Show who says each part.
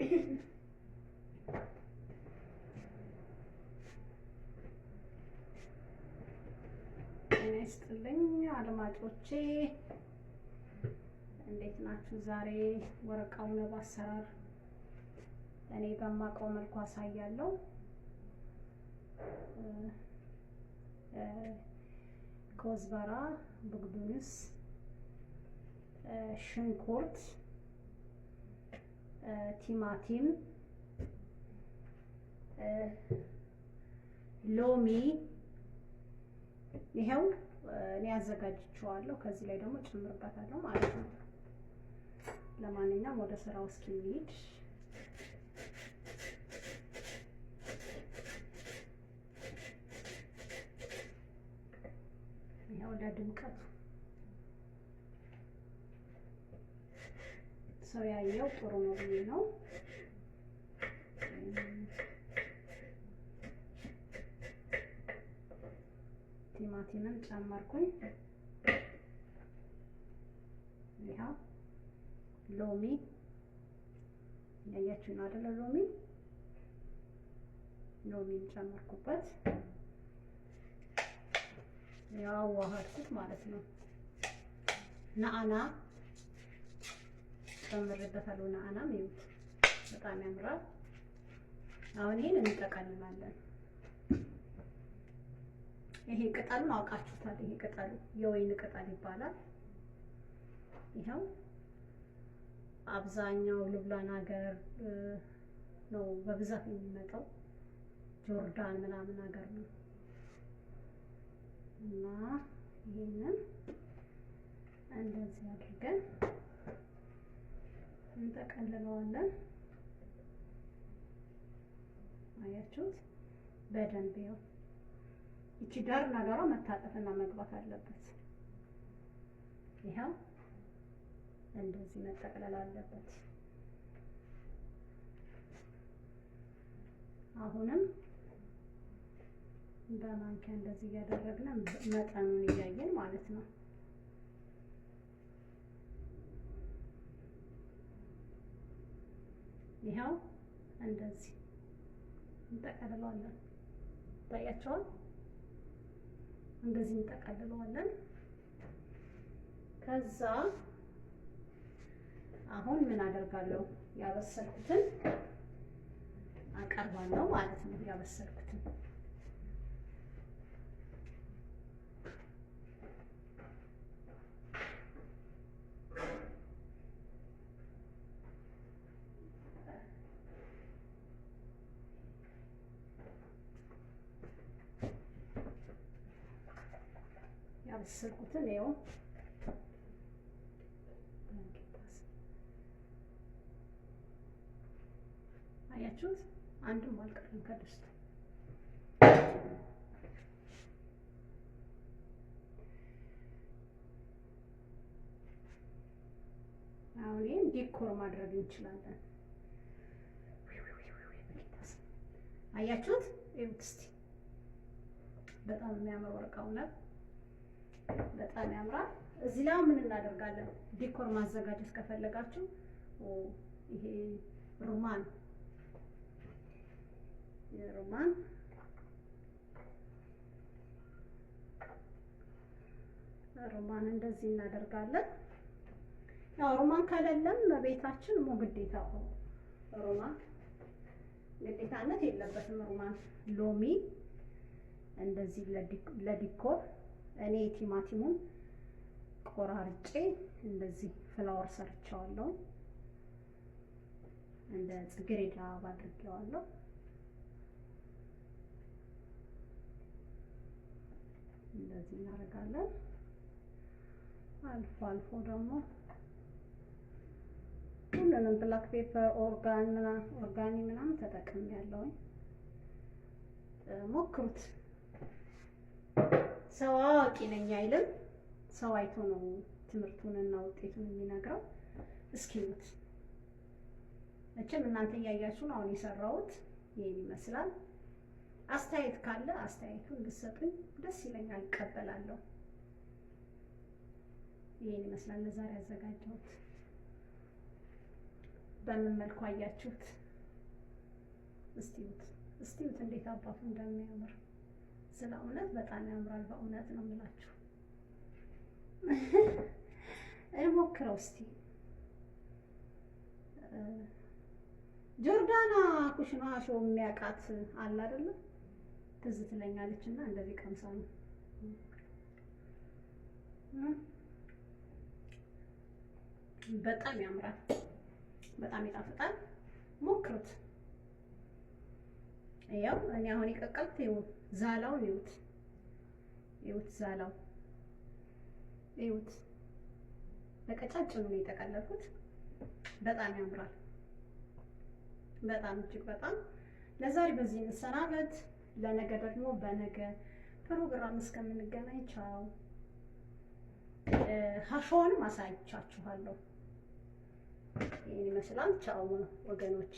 Speaker 1: ጤና ይስጥልኝ አድማጮቼ፣ እንዴት ናችሁ? ዛሬ ወረቃውን አሰራር እኔ በማውቀው መልኩ አሳያለሁ። كزبرة፣ بقدونس፣ ሽንኩርት፣ ቲማቲም፣ ሎሚ ይሄው እኔ አዘጋጅቼዋለሁ። ከዚህ ላይ ደግሞ ጨምርበታለሁ ማለት ነው። ለማንኛውም ወደ ስራው እስኪ እንሂድ። ይሄው ለድምቀቱ ሰው ያየው ጥሩ ነው ብዬ ነው። ቲማቲምም ጨመርኩኝ። ይኸው ሎሚ ያያችሁ ነው አይደለ? ሎሚም ጨመርኩበት። ያው አዋሃድኩት ማለት ነው። نعناع ጨምሬበታለሁ። نعناع ም ይሁት በጣም ያምራል። አሁን ይሄን እንጠቀልላለን። ይሄ ቅጠሉን አውቃችሁታል። ይሄ ቅጠሉ የወይን ቅጠል ይባላል። ይኸው አብዛኛው ልብላን ሀገር ነው በብዛት የሚመጣው፣ ጆርዳን ምናምን ሀገር ነው እና ይሄንን እንደዚህ አድርገን እንጠቀልለዋለን። አያችሁት? በደንብ ይኸው ይቺ ዳር ነገሯ መታጠፍና መግባት አለበት። ይኸው እንደዚህ መጠቅለል አለበት። አሁንም በማንኪያ እንደዚህ እያደረግን መጠኑን እያየን ማለት ነው። ይኸው እንደዚህ እንጠቀልለዋለን። ይታያቸዋል። እንደዚህ እንጠቀልለዋለን። ከዛ አሁን ምን አደርጋለሁ? ያበሰልኩትን አቀርባለሁ ማለት ነው። ያበሰልኩትን ያበሰልኩትን ይኸው አያችሁት? አንድም አልቀረም ከድስቱ። አሁን ይሄን decor ማድረግ እንችላለን። አያችሁት? ይኸውት እስኪ በጣም የሚያምር ورق عنب በጣም ያምራል። እዚህ ላይ ምን እናደርጋለን? decor ማዘጋጀት ከፈለጋችሁ ይሄ رمان የ رمان رمان እንደዚህ እናደርጋለን። ያው رمان ከሌለም ቤታችን ሞ ግዴታ رمان ግዴታነት የለበትም። رمان ሎሚ እንደዚህ ለ decor እኔ ቲማቲሙን ቆራርጬ እንደዚህ flower ሰርቼዋለሁ። እንደ ጽጌረዳ አበባ አድርጌዋለሁ። እንደዚህ እናደርጋለን። አልፎ አልፎ ደግሞ ሁሉንም black pepper፣ ኦርጋን ምናምን ኦርጋኒ ምናምን ተጠቅሜያለሁኝ። ሞክሩት። ሰው አዋቂ ነኝ አይልም። ሰው አይቶ ነው ትምህርቱን እና ውጤቱን የሚነግረው። እስኪ እዩት። መቼም እናንተ እያያችሁ ነው አሁን የሰራሁት። ይሄን ይመስላል። አስተያየት ካለ አስተያየቱን ብትሰጡኝ ደስ ይለኛል፣ እቀበላለሁ። ይሄን ይመስላል ለዛሬ ያዘጋጀሁት። በምን መልኩ አያችሁት? እስቲ እዩት፣ እስቲ እዩት እንዴት አባቱ እንደሚያምር። ስለ እውነት በጣም ያምራል። በእውነት ነው የምላችሁ። ሞክረው እስቲ። ጆርዳና ኩሽና show የሚያውቃት አለ አይደለም? ትዝ ትለኛለች እና እንደዚህ ቀምሳ ነው። በጣም ያምራል፣ በጣም ይጣፍጣል። ሞክሩት። ያው እኔ አሁን የቀቀልኩት ይኸው ዛላውን ይዩት፣ ይዩት፣ ዛላው ይዩት። በቀጫጭኑ ነው የጠቀለልኩት። በጣም ያምራል። በጣም እጅግ በጣም። ለዛሬ በዚህ እንሰናበት። ለነገ ደግሞ በነገ ፕሮግራም እስከምንገናኝ ቻው። ሀሾንም አሳይቻችኋለሁ። ይህን ይመስላል። ቻው ወገኖቼ።